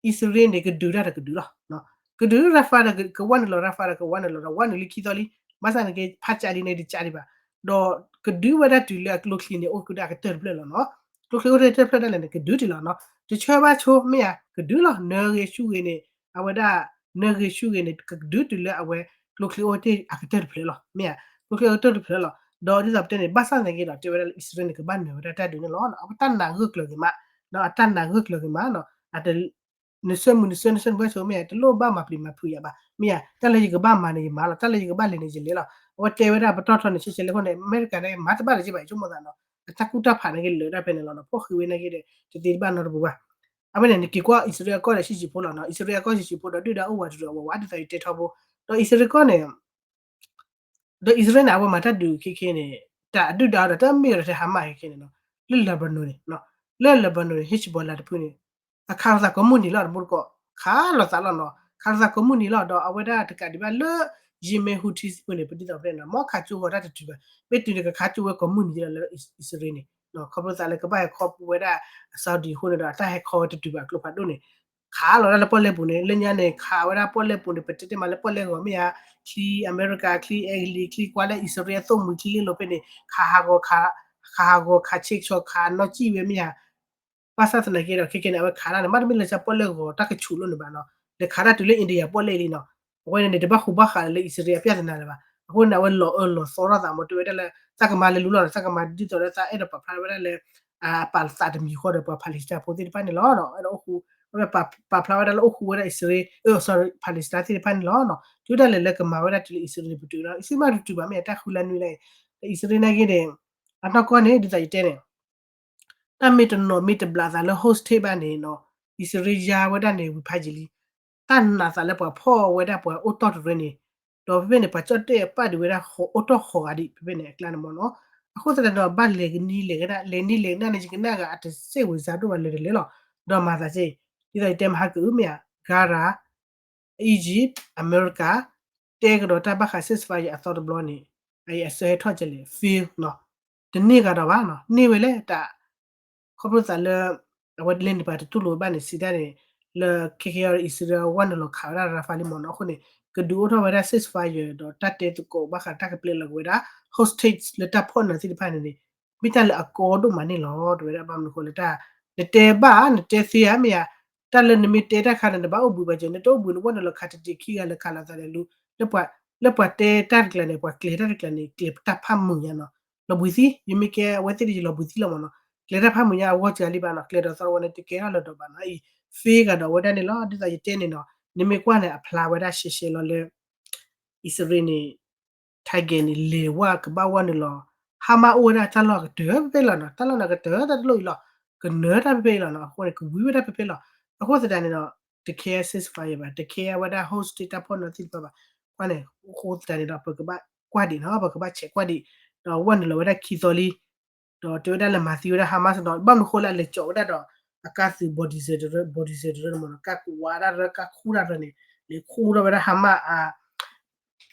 အံၣ်စရ့လးန့ၣ် ကဒုးတၢ်ဒီးကဒုးလီၤ, ကဒုး Rafah ဒီးကဝဲနုာ်လီၤ, Rafah ဒီးကဝဲနုာ်လီၤ, ဒီးဝဲနုာ်လံခံသီလံ, ဘၣ်ဆၣ်န့ၣ်က့ ဖးကၠးလံန့ၣ် တကၠးဒံးဘၣ်, ဒီးကဒုးဝဲဒၣ်တုၤလၢအကျိချံန့ၣ် အိၣ်ကဒၣ်အကတၢၢ်တဖျၢၣ်လီၤနီၤ, ကျိချံအိၣ်ကတၢၢ်တဖျၢၣ်ဒၣ်လဲာ်န့ၣ် ကဒုးတုၤလီၤနီၤ, တဆှၢဘၣ်ဆိမ့ၢ်ဧါ, ကဒုးလီၤ, နၢဂ့ၤဆူဂ့ၤန့ၣ် အဝဲဒၣ် နၢဂ့ၤဆူဂ့ၤန့ၣ် ကဒုးတုၤလၢအဝဲ ကျိချံအိၣ်တ့ၢ်အကတၢၢ်တဖျၢၣ်လီၤ, မ့ၢ်ဧါ, ကျိချံအိၣ်ကတၢၢ်တဖျၢၣ်လီၤ, ဒီးဒ်သိးပတဲန့ၣ် ဘၣ်ဆၣ်သနာ်က့ဒီး တဲဝဲဒၣ်လၢအံၣ်စရ့လးန့ၣ် ကဘၣ်နၢၤဝဲဒၣ်တၢ်ဒုးန့ၣ်လီၤ, အဝဲတၢ်နာ်ဂၢၢ်ကျၢၤဂ့ၤမး, အတၢ်နာ်ဂၢၢ်ကျၢၤဂ့ၤမးနီၤ, နဆှၢမုၢ်နဆှၢ နဆှၢမုၢ်ဘၣ်ဆိ မ့ၢ်ဧါ, တလိၣ်ဘၣ်မၤပျံၤမၤဖုးယၤဘၣ်, မ့ၢ်ဧါ, တၢ်လၢယကဘၣ်မၤန့ၣ် ယမၤလီၤ, တၢ်လၢယကဘၣ်လဲၤန့ၣ် ယလဲၤလီၤ, အဝဲတဲဝဲဒၣ်ပတီၢ်ထီန့ၣ် ဆဲးဆဲးလဲၤအဃိန့ၣ် အမဲရကၤန့ၣ် မၤတဘၣ်လၢၤဘၣ် ဆိကမိၣ်သးနီၤ, အတၢ်ကူၣ်တၢ်ဖးန့ၣ်က့ၤလၢာ်ဒၣ်ဖဲန့ၣ်လီၤနီၤ, ဖီၣ်ဃံးဝဲန့ၣ်က့ၤဒီး တသ့တဘၣ်နီတပူၤဘၣ် အဝဲန့ၣ် နက့ၤကွၢ်အံၣ်စရ့လးအကီၢ်ဒီးဆံးဆံးဖိလီၤနီၤ, အံၣ်စရ့လးအကီၢ်ဆံးဆံးဖိဒီး ဒုၣ်ဒါအိၣ်ဝးတရံးအဝဲဝးဒ်သိးယတဲထီဘိ, ဒီးအံၣ်စရ့လးကီၢ်န့ၣ် ဒီးအံၣ်စရ့လးန့ၣ် အဝဲမၤတၢ်ဒုးခဲခဲန့ၣ် တၢ်အဒုၣ်ဒါဒီးတၢ်မ့ၢ်ဒီးထဲ Hamas ခဲခဲန့ၣ်နီၤ, လၢ Lebanon န့ၣ်, လၢ Lebanon န့ၣ် Hezbollah တဖုန့ၣ် အခးလိာ်သးကိးမုၢ်နံၤလီၤ, တမူတကိး ခးလိာ်သးလီၤနီၤ, ခးလိာ်သးကိးမုၢ်နံၤလီၤ, ဒီးအဝဲဒၣ်တကးဒံးဘၣ်လၢ Yemen Houthis တဖုန့ၣ် ပဒ်သိးပတဲနီၤ, မ်ခးကၠိဂီၤတၢ်တတုၤဘၣ်, မ့ၢ်တုၤန့ၣ် ကခးကၠိဝဲကိးမုၢ်နံၤလီၤလၢအံၣ်စရ့လးန့ၣ်, ခီဖျိသးလၢကဘၣ်ဟဲခီပူၤဝဲဒၣ် Saudi အဃိန့ၣ်ဒီး တၢ်ဟဲခီဝဲတတုၤဘၣ်အကျိဖးဒိၣ်န့ၣ် ခးလီၤဒၣ်လၢပီၣ်လဲၣ်ပူၤန့ၣ်, လၢညါန့ၣ် ခးဝဲဒၣ်ပီၣ်လဲၣ်ပူၤန့ၣ် ပတဲတဲမးလၢပီၣ်လဲၣ်ဂီၤမ့ၢ်ဧါ, ချံအမဲရကၤ ချံအဲကလံး ချံကွၢ်လၢအံၣ်စရ့လးအသိၣ်မှံၤ ချံလ့လိၤဖဲန့ၣ် ခးဟးဂီၤ ခးဟးဂီၤ ခးဆ့ကဆီ ခးနီၢ်ကံၣ်ဝဲမ့ၢ်ဧါ, ဘၣ်ဆၣ်သနာ်က့ဒီး ခဲကဲန့ၣ် အဝဲခးတၢ်န့ၣ် မ့တမ့ၢ်လၢကၢ်ပီၣ်လဲၣ်ဂီၤတၢ်ကဆူးလိာ်န့ၣ်ဘၣ်နီၤ, လဲၤခးတၢ်တုၤလၢ India ပီၣ်လဲၣ်လံနီၤ, အဝဲန့ၣ်န့ၣ် တဘၣ်ဃူဘၣ်ဃးလၢအံၣ်စရ့လးအပြဿနာလၢၤဘၣ်, အဃိန့ၣ် အဝဲလီၤအၢလီၤသီထီၣ်သးမ့ၢ်တဲဝဲဒၣ်လၢ သးကမၤလဲၤလူလီၤဒီး သးကမၤဒ်သိးဒီးသးအဲၣ်ဒိးပာ်ဖျါဝဲဒၣ်လၢ အပာ်သးတမံၤဃီဒီးပှၤ Palestine ဖိသ့ၣ်တဖၣ်န့ၣ်လီၤ, အဲၣ်ဒိးအိၣ်ဃူ ပာ်ဖျါဝဲဒၣ်လၢအိၣ်ဃူဝဲဒၣ်အံၣ်စရ့လး အ sorry Palestine သ့ၣ်တဖၣ်န့ၣ်လီၤ, တုၤဒၣ်လဲာ်လၢကမၤဝဲဒၣ်တုၤလၢအံၣ်စရ့လးန့ၣ် ပတုာ်ဒီး အံၣ်စရ့လးမ့ၢ်တတုၤဘၣ်မ့ၢ်တၢ်ဃုလါနွံလါအံၤ, အံၣ်စရ့လးနာ်က့န့ၣ် အနီၢ်ကီၢ်န့ၣ် ဒ်သိးယတဲန့ၣ် တၢ်မ့ၢ်တနီၤမ့ၢ်တဘျးသးလၢ hostage ဘၣ်န့ၣ်နီၤ, အံၣ်စရ့လးယါဝဲဒၣ်န့ၣ် ဝံၤဖးယံာ်လံ, တၢ်နာ်သးလၢပှၤဖီၣ်ဝဲဒၣ်ပှၤအိၣ်တီၢ်တရၢန့ၣ်, ဒီးဖဲဖဲန့ၣ် ပှၤကၠီၣ်တဲၣ်ပာ်ဒုးဝဲဒၣ်အိၣ်တီၢ်ဃိးဂၤဒံး ဖဲဖဲန့ၣ်အကျါန့ၣ်မ့ၢ်နီၤ, အဃိသတးဒီး ဘၣ်လဲၤကနံၤလဲၤကနၣ် လဲၤနံၤလဲၤကနၣ်န့ၣ် ယကနၣ်ဂၤအတစဲးဝံၤစါဒိၣ်ဘၣ်လၢတလဲၤလီၤ, ဒီးမၤသးစ့ၢ်, ဒ်သိးယတဲမဟါကအုမ့ၢ်ဧါ, ဂါရၤ Egypt America တဲကဒီးတၢ်ဘၣ်ဃး ceasefire အသီတဘျီန့ၣ်, အအံၤအစၢဟဲထီၣ်ကလဲၣ် fail နီၤ, တန့ၢ်ဂၤဒီးဘၣ်နီၤ, န့ၢ်ဝဲလဲၣ်တၢ်, ခီဖျိသးလၢ အဝဲလဲၤနုာ်ပှၤတတူၢ်လိာ်ဝဲဘၣ်န့ၣ် စံးတၢ်န့ၣ်, လၢ ခဲခဲအံၤ အံၣ်စရ့လးဝဲနုာ်လီၤခးဝဲဒၣ် Rafah လံမ့ၢ်နီၤ, အဃိန့ၣ် ကဒုးအိၣ်ထီၣ်ဝဲဒၣ် ceasefire ဒီးတၢ်တဲသကိးဘၣ်ဃးတၢ်ကပျဲလီၤက့ၤဝဲဒၣ် hostage လၢတၢ်ဖီၣ်နၢၤသ့ၣ်တဖၣ်န့ၣ်န့ၣ် မ့ၢ်တၢ်လၢအကီဒိၣ်မးန့ၣ်လီၤ. တဲဝဲဒၣ်ဘၣ်မနုၤအဃိလၢတၢ် နတဲဘၣ် နတဲသ့ဧါ မ့ၢ်ဧါ, တၢ်လၢနမ့ၢ်တဲတၢ်ခါန့ၣ် နဘၣ်အိၣ်ဘှံးဘၣ်စၢၤ နတအိၣ်ဘှံးနဝဲနုာ်လီၤခးတဒံးခံဂၤလၢခးလီၤသးလဲၤလူၤ လၢပှၤတဲတၢ်တကျါန့ၣ် ပှၤကျဲၤတၢ်တကျါန့ၣ် ကျဲၤတၢ်ဖးမုာ်ညါနီၤ, လီၤဘှံးသံ ယမ့ၢ်ကဲအဝဲသ့ၣ်ယလီၤဘှံးသံလီၤမးနီၤ, ကျဲၤတၢ်ဖးမုာ်ညါအဂီၢ်စှၤလံဘၣ်နီၤ, ကျဲၤဒီးသီဝဲန့ၣ်တကဲထီၣ်လၢၤဒီးဘၣ်နီၤ, အံၤ သ့ဂၤဒီးအဝဲဒၣ်န့ၣ်လီၤ. ဒ်သိးယတဲန့ၣ်နီၤ နမ့ၢ်ကွၢ်န့ၣ် အဖျါဝဲဒၣ်ရှဲရှဲလီၤလၢ အံၣ်စရ့လးန့ၣ် target န့ၣ် လဲၤဝဲကဘၣ်ဝဲနုာ်လီၤ, Hamas အိၣ်ဝဲဒၣ်တၢ်လီၢ်ကတၢၢ်ဖဲဖဲလီၤနီၤ, တၢ်လီၢ်န့ၣ်ကတၢၢ်တၢ်တလိၣ်အံၤလီၤ, ကနၢၤတၢ်ဖဲဖဲအံၤလီၤနီၤ, အဃိန့ၣ် ကဝံၤဝဲဒၣ်ဖဲဖဲလီၤ. အဃိသတးန့ၣ်ဒီး တကဲ ceasefire ဘၣ်, တကဲဝဲဒၣ် hostage တၢ်ဖီၣ်နၢၤသ့ၣ်တဖၣ်ဘၣ်, အဃိန့ၣ် အဃိသတးန့ၣ်ဒီး ပကဘၣ်ကွၢ်ဒံးနီၤ, ပကဘၣ်ဆဲးကွၢ်ဒံး, ဒီးဝဲနုာ်လီၤဝဲဒၣ်ခံသီလံ ဒီးတဲဝဲဒၣ်လၢမၤသံဝဲဒၣ် Hamas ဒီး ဘၣ်မနုၤဃိလၢအလဲၤကၠီးဝဲဒၣ်ဒီး အကါသုး bulldozer တရၢ bulldozer တရၢန့ၣ်မးနီၤ, ကါကွၢ်တၢ်ရၢ ကါခူၣ်တၢ်ရၢန့ၣ် လဲၤခူၣ်ထီၣ်ဝဲဒၣ် Hamas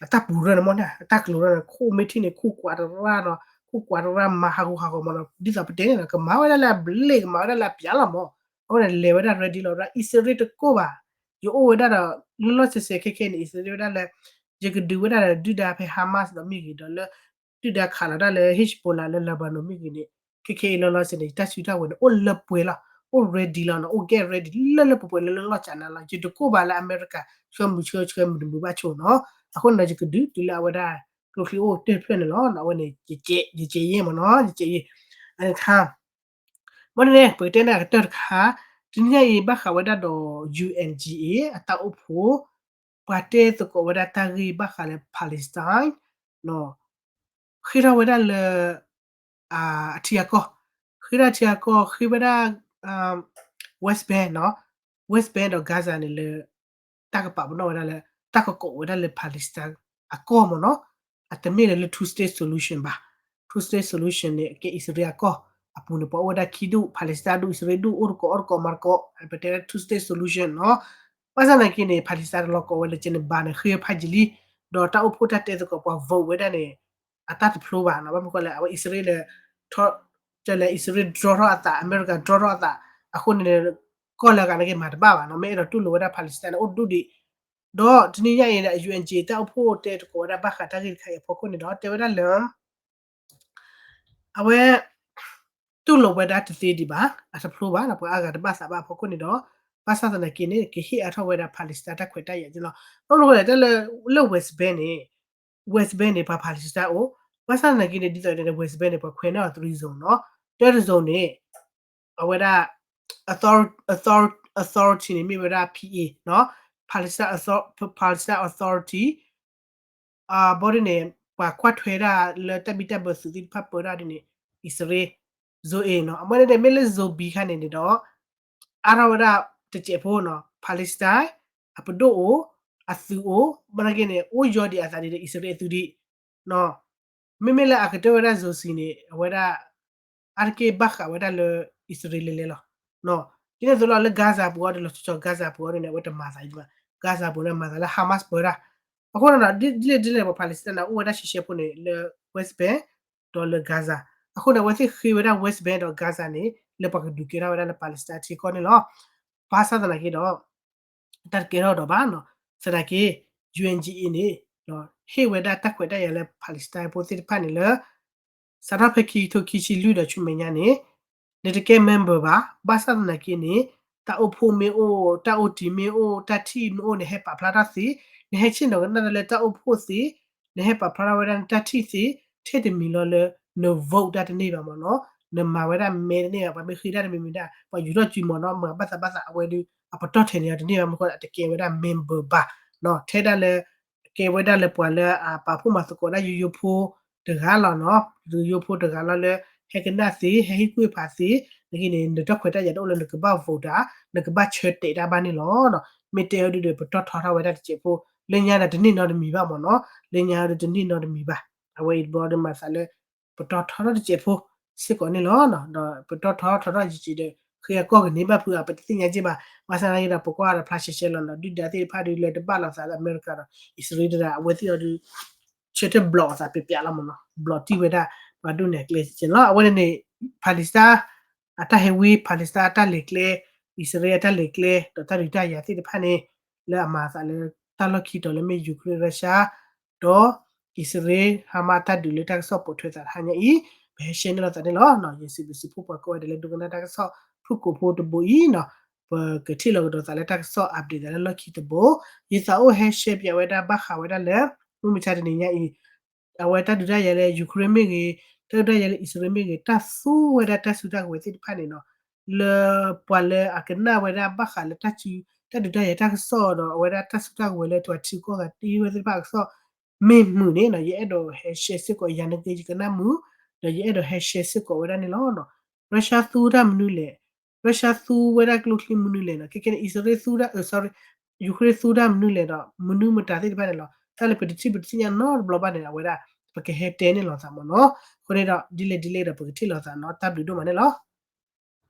အတၢ်ပူၤရၢန့ၣ်မးနီၤ, အတၢ်ကျိၤရၢန့ၣ် ခူၣ်မ့ၢ်ထံၣ်န့ၣ် ခူၣ်ကွၢ်တရၢနီၤ, ခူၣ်ကွၢ်တရၢမၤဟးဂူာ်ဟးဂီၤမးနီၤ, ဒ်သိးပတဲန့ၣ်နီၤ ကမၤဝဲဒၣ်လၢအဘျ့ ကမၤဝဲဒၣ်လၢအပျးလီၤမး, အဝဲန့ၣ်လဲၤဝဲဒၣ် ready လီၤဝဲဒၣ် အံၣ်စရ့လးတကိးဘၣ်, ယအိၣ်ဝဲဒၣ်ဒီး လၢလီၢ်ဆဲးဆဲးခဲခဲန့ၣ် အံၣ်စရ့လးဝဲဒၣ်လၢ ယကဒုးဝဲဒၣ်ဒီးဒုၣ်ဒါဖဲ Hamas ဒီးမ့ၢ်ဂ့ၤဒီးလၢ ဒုၣ်ဒါခးလီၤတၢ်လၢ Hezbollah လၢ Lebanon မ့ၢ်ဂ့ၤန့ၣ် ခဲခဲအံၤလီၤလီၤဆဲးန့ၣ် ယတၢ်စုတၢ်ဝဲၤန့ၣ် အိၣ်လၢပှဲၤလီၤ, အိၣ် ready လီၤနီၤ, အိၣ် get ready လၢလၢပှဲၤပှဲၤလၢလၢလီၢ်ကနါလီၤ, ယတကိးဘၣ်လၢအမဲရကၤ ဆှၢမုာ်ဆှၢဆှၢမုာ်တမုာ်ဘၣ်ဆိနီၤ, အဃိန့ၣ်ဒီးယကဒုးတုၤလၢအဝဲဒၣ် ကျိချံအိၣ်တၢၢ်ဖျၢၣ်န့ၣ်လီၤ, အဝဲန့ၣ် ယကဲယဲမးနီၤ, ယကဲယဲ, အန့ၣ်တခါ ဘၣ်န့ၣ်န့ၣ် ပကတဲန့ၣ်အကတၢၢ်တခါ, တနံၤညါအံၤဘၣ်ဃးဝဲဒၣ်ဒီး ယူၣ်အၣ်အၣ်ကၠီၣ်အ့ အတၢ်အိၣ်ဖှိၣ် ပှၤတဲသကိးဝဲဒၣ်တၢ်ဂ့ၢ်ဘၣ်ဃးလၢ Palestine ဃ့ထီၣ်ဝဲဒၣ်လၢ အထံအကီၢ်, ဃ့ထီၣ်ထံအကီၢ် ဃ့ဝဲဒၣ် West Bank နီၤ, West Bank ဒီး Gaza န့ၣ်လၢ တၢ်ကပာ်ပနီၣ်ဝဲဒၣ်လၢ တၢ်ကကိးဝဲဒၣ်လၢ Palestine အကီၢ်မ့ၢ်နီၤ, အတမ့ၢ်လၢ two state solution ဘၣ်, two state solution န့ၣ် ကဲအံၣ်စရ့လးအကီၢ် အပူၤန့ၣ် ပှၤအိၣ်ဝဲဒၣ်ခံဒူၣ် Palestine ဒူၣ် အံၣ်စရ့လးဒူၣ် အိၣ်တကိးအီၣ်တကိးမၤတကိး ပတဲလၢ two state solution နီၤ, ဘၣ်ဆၣ်သနာ်က့န့ၣ် Palestine တလီၤကိးဝဲလၢ Geneva န့ၣ် ဃ့ဖးယံာ်လံ, ဒီးတၢ်အိၣ်ဖှိၣ်တၢ်တဲသကိးပှၤ vote ဝဲဒၣ်န့ၣ် အတၢ်တဖျိဘၣ်နီၤ, ဘၣ်မနုၤဃိလဲၣ် အဝဲအံၣ်စရ့လး ထီၣ် လၢအံၣ်စရ့လး draw ထီၣ်အသး အမဲရကၤ draw ထီၣ်အသး, အဃိန့ၣ် ကီၢ်လၢအဂၤနာ်က့မၤတဘၣ်ဘၣ်နီၤ, မ့ၢ်အဲၣ်ဒိးတူၢ်လိာ်ဝဲဒၣ် Palestine န့ၣ် အိၣ်တဒူၣ်ဒံး, ဒီးတနံၤညါအံၤန့ၣ် ယူၣ်အၣ်ကၠီၣ်အ့ တၢ်အိၣ်ဖှိၣ်တဲသကိးဝဲဒၣ်ဘၣ်ဃးတၢ်ဂ့ၢ်တခါအံၤအဖီခိၣ်န့ၣ်ဒီး တဲဝဲဒၣ်လၢ အဝဲ တူၢ်လိာ်ဝဲဒၣ်တသ့ဒံးဘၣ်, အတဖျိဘၣ်နီၤ, ပှၤအါဂၤတဘၣ်သးဘၣ်အဖီခိၣ်န့ၣ်ဒီး ဘၣ်ဆၣ်သနာ်က့န့ၣ် ကဟ့ၣ်အါထီၣ်ဝဲဒၣ် Palestine တၢ်ခွဲးတၢ်ယာ်န့ၣ်လီၤ, ဘၣ်မနုၤဃိလဲၣ် တၢ်လၢ လၢ West Bank န့ၣ် West Bank န့ၣ် ပှၤ Palestine အိၣ်, ဘၣ်ဆၣ်သနာ်က့န့ၣ် ဒ်သိးန့ၣ် West Bank န့ၣ် ပှၤခွဲးန့ၢ်အီၤ three zone နီၤ, တၢ်တ zone န့ၣ် အဝဲဒၣ် author- author- authority န့ၣ် မ့ၢ်ဝဲဒၣ် P A နီၤ, Palestine author- Palestine Authority ဘီဒ်န့ၣ် ပှၤကွၢ်ထွဲဒၣ်လၢတၢ်ဘံၣ်တၢ်ဘၢသုးသ့ၣ်တဖၣ်ပၢဒၣ်ဒ်န့ၣ် အံၣ်စရ့လး zone A နီၤ, အဝဲန့ၣ်န့ၣ် မ့ၢ်လၢ zone B ခါန့ၣ်န့ၣ်ဒီး အါထီၣ်ဝဲဒၣ်တစဲးဖိနီၤ, Palestine အပဒိၣ်အိၣ်, အသုးအိၣ်, ဘၣ်နာ်က့န့ၣ် အိၣ်ယီၤဒံးအသးဒ်ဒီး အံၣ်စရ့လးအသုးဒံး နီၤ, မ့မ့ၢ်လၢအကတၢၢ်ဝဲဒၣ် zone C န့ၣ် အဝဲဒၣ် အါတက့ၢ်ဘၣ်ဃးဝဲဒၣ်လၢ အံၣ်စရ့လးလဲၤလဲၤလီၤ, နီၤ, ဒ်န့ၣ်အသိးလီၤ လၢ Gaza ပူၤအံၤဒီး လီၤဆီဆီ Gaza ပူၤအံၤန့ၣ် အဝဲတမၤသးဒံးဘၣ်, Gaza ပူၤန့ၣ် မၤသးလၢ Hamas ပၢဒၣ်, အဃိန့ၣ်ဒီး ဒ်လဲၣ်ဒ်လဲၣ် ပှၤ Palestine န့ၣ် အိၣ်ဝဲဒၣ်ရှဲရှဲဖိန့ၣ် လၢ West Bank ဒီးလၢ Gaza, အဃိန့ၣ် အဝဲသ့ၣ်ဃ့ဝဲဒၣ် West Bank ဒီး Gaza န့ၣ် လၢပှၤကဒုးကဲထီၣ်ဝဲဒၣ်လၢ Palestine ထံကီၢ်န့ၣ်လီၤ, ဘၣ်ဆၣ်သနာ်က့ဒီး တၢ်တကဲထီၣ်ဒီးဘၣ်နီၤ, သနာ်က့ ယူၣ်အၣ်ကၠီၣ်အ့န့ၣ် ဟ့ၣ်ဝဲဒၣ်တၢ်ခွဲးတၢ်ယာ်လၢ Palestine ဖိသ့ၣ်တဖၣ်န့ၣ်လၢ စးထီၣ်ဖဲခံကထိခံဆံလွံၢ်ဒီးဆူမဲာ်ညါန့ၣ် နတကဲ member ဘၣ်, ဘၣ်ဆၣ်သနာ်က့န့ၣ် တၢ်အိၣ်ဖှိၣ်မ့ၢ်အိၣ်, တၢ်အိၣ်တံၢ်မ့ၢ်အိၣ်, တၢ်ထံၣ်မ့ၢ်အိၣ်, နဟဲပာ်ဖျါထီၣ်သ့, နဟဲဆ့ၣ်နီၤကနၣ်တၢ်လၢတၢ်အိၣ်ဖှိၣ်သ့, နဟဲပာ်ဖျါထီၣ်ဝဲဒၣ်နတၢ်ထံၣ်သ့, ထဲတမံၤလီၤလၢ န vote တၢ်တန့ၢ်ဘၣ်မ့ၢ်နီၤ, နမၤဝဲဒၣ်မဲတန့ၢ်ဘၣ်, ပှၤမ့ၢ်ဃ့တၢ်တမံၤမံၤဒၣ် ပှၤယူၤထီၣ်စုမ့ၢ်နီၤ, မၤဘၣ်သးဘၣ်သးအဝဲဒီး အပတီၢ်ထဲန့ၣ်တန့ၢ်ဘၣ်မ့ၢ်ဃိ အတကဲဝဲဒၣ် member ဘၣ်, နီၤ, ထဲဒၣ်လၢ ကဲဝဲဒၣ်လၢပှၤလၢအပာ်ဖှိၣ်မၤသကိးဒၣ်ယိယိဖိတဂၤလီၤနီၤ, ယိယိဖိတဂၤလီၤလၢ ဟဲကနၣ်သ့, ဟဲဟ့ၣ်ကူၣ်ဖးသ့, နဂ့ၤန့ၣ် နတၢ်ခွဲးတၢ်ယာ်တအိၣ်လၢနကဘၣ် vote တၢ်, နကဘၣ်ဆၢတဲာ်တၢ်ဘၣ်န့ၣ်လီၤ, နီၤ, မ့ၢ်တဲအီၤဒုဒီး ပတီၢ်ထီထီၣ်ဝဲဒၣ်တစဲးဖိ, လၢညါန့ၣ်တန့ၢ်နီတမံၤဘၣ်မ့ၢ်နီၤ, လၢညါဒီးတန့ၢ်နီတမံၤဘၣ်, အဝဲအံၤတဘျီဒီးမၤသးလၢ ပတီၢ်ထီထီၣ်တစဲးဖိ စ့ၢ်ကီးန့ၣ်လီၤ, ဒီးပတီၢ်ထီထီၣ်ထီထီၣ်ယံာ်ယံာ်ဒီး ဃ့အကီၢ်ကန့ၢ်ဘၣ်ဖုးအပတသ့ၣ်ညါက့ဘၣ်, ဘၣ်ဆၣ်သနာ်က့ဒီး ပကွၢ်ဒီးဖျါရှဲရှဲလီၤနီၤ, ဒုၣ်ဒါသ့ၣ်တဖၣ်ဒုးလၢတဘၣ်လိာ်သးလၢအမဲရကၤဒီး အံၣ်စရ့လးတဂၤ အဝဲသ့ၣ်အီၤဒုး ဆၢထၢၣ်ဘျီးအသးပျးပျးလီၤမ့ၢ်နီၤ, ဘျီးတံၢ်ဝဲဒၣ် ပှၤဒိၣ်န့ၢ်အကျဲစ့ၢ်ကီးလီၤ, အဝဲန့ၣ်န့ၣ် Palestine အတၢ်ဟဲဝံ Palestine အတၢ်လဲၤကျဲ, အံၣ်စရ့လးအတၢ်လဲၤကျဲ ဒီးတၢ်ဒုးတၢ်ယၤသ့ၣ်တဖၣ်န့ၣ် လၢအမၤအသးလၢ တၢ်လီၢ်ခံတီၤလၢမ့ၢ် Ukraine Russia ဒီး အံၣ်စရ့လး Hamas တၢ်ဒုးလၢတၢ်ကစီၣ်ပိာ်ထွဲသးတဟါညါအံၤ ပဟဲ share န့ၢ်လိာ်သးန့ၣ်လီၤ. ယစံးဘျုးစံးဖှိၣ်ပှၤကိးဂၤဒဲးလၢဒိကနၣ်တၢ်ကစီၣ် ဖုၣ်ကိာ်ဖိတဘိအံၤနီၤ, ပကထံၣ်လီၤကဒီးသးလၢတၢ်ကစီၣ် update သးလၢလီၢ်ခံတဘိ, ယသးအိၣ်ဟဲ share ပၠးဝဲဒၣ်ဘၣ်ဃးဝဲဒၣ်လၢ မုၢ်မဆါတနံၤညါအံၤ အဝဲတၢ်ဒုးတၢ်ယၤလၢ Ukraine မ့ၢ်ဂ့ၤ, တၢ်ဒုးတၢ်ယၤလၢအံၣ်စရ့လးမ့ၢ်ဂ့ၤ, တၢ်သူဝဲဒၣ်တၢ်စုတၢ်ကဝဲၤသ့ၣ်တဖၣ်န့ၣ်နီၤ, လၢပှၤလၢအကနၣ်ဝဲဒၣ်ဘၣ်ဃးလၢတၢ်စု တၢ်ဒုးတၢ်ယၤတၢ်ကစီၣ်ဒီး အဝဲဒၣ်တၢ်စုတၢ်ကဝဲၤလၢပှၤထံကီၢ်ဂၤတ့ဝဲသ့ၣ်တဖၣ်အကစီၣ် မ့ၢ်မုာ်န့ၣ်နီၤ, ယအဲၣ်ဒိးဟဲ share စ့ၢ်ကီး ယၤန့ၣ်က့ ယကနၣ်မုာ်, ဒီးယအဲၣ်ဒိးဟဲ share စ့ၢ်ကီးဝဲဒၣ်န့ၣ်လီၤ. Russia သူတၢ်မနုၤလဲၣ်, Russia သူဝဲဒၣ်ကျိချံမနုၤလဲၣ်နီၤ, ခဲကဲန့ၣ် အံၣ်စရ့လးသူတၢ် sorry, Ukraine သူတၢ်မနုၤလဲၣ်ဒီး မနုၤမတၤသ့ၣ်တဖၣ်န့ၣ်လီၤ. တၢ်လၢပတထံၣ်ပတသ့ၣ်ညါနီတဘျီဘၣ်န့ၣ် အဝဲဒၣ် ပကဟဲတဲန့ၢ်လိာ်သးမ့ၢ်နီၤ. အဃိန့ၣ်ဒီး ဒ်လဲၣ်ဒ်လဲၣ်ဒီး ပကထံၣ်လိာ်သးနီၤ, တၢ်ဘျုးဒိၣ်မးန့ၣ်လီၤ.